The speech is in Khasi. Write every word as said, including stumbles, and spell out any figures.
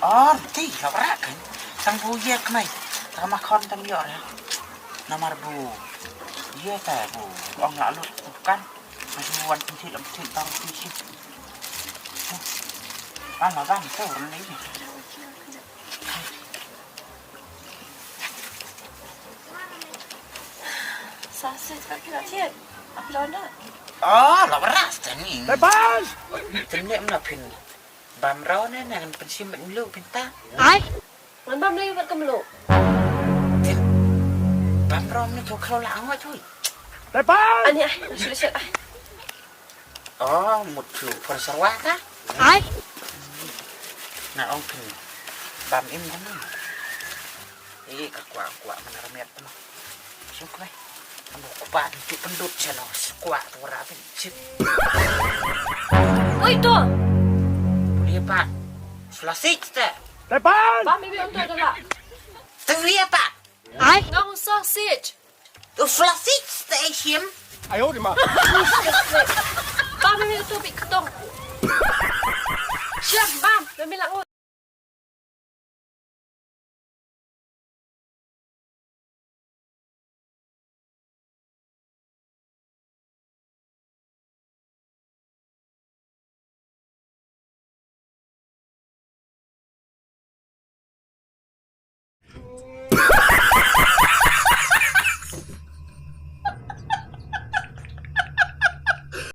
Or ti la ra kan. Tang bu ye kmai. Tang ma khon tam yo ra. Namar bu. Ye ta bu. Ong la lut kan. Ma bu wan ti ti lam ti tang ti si. An ma gan to ni. Sa sit pat phi la thied. Ap lon da. Oh, la ra sta ni. Tepan. Tynne mna phin. Bam rau ne ne kan pynshim mit mlu pynta. Ai. Ngan bam lei bad ka mlu. Bam rau ne to khlo la ngoi thui. Tepan. Ani ai, shu shu ai. Oh, mut lu por sarwa ka? Ai. Na ong phin. Bam im kan. Eh, ka kwah kwah mana remet tu. Suk lai. Kamu kupa tu pendut seno. Kwah tu rapi. Sip. Oi tu. Boleh pak. Selasik tu. Tepan. Bam im tu dah. Tu ya pak. Ai. Ngau sausage. Tu selasik tu Asian. Ayo di ma. Bam im tu bik ketong. Siap bam. Mami langut.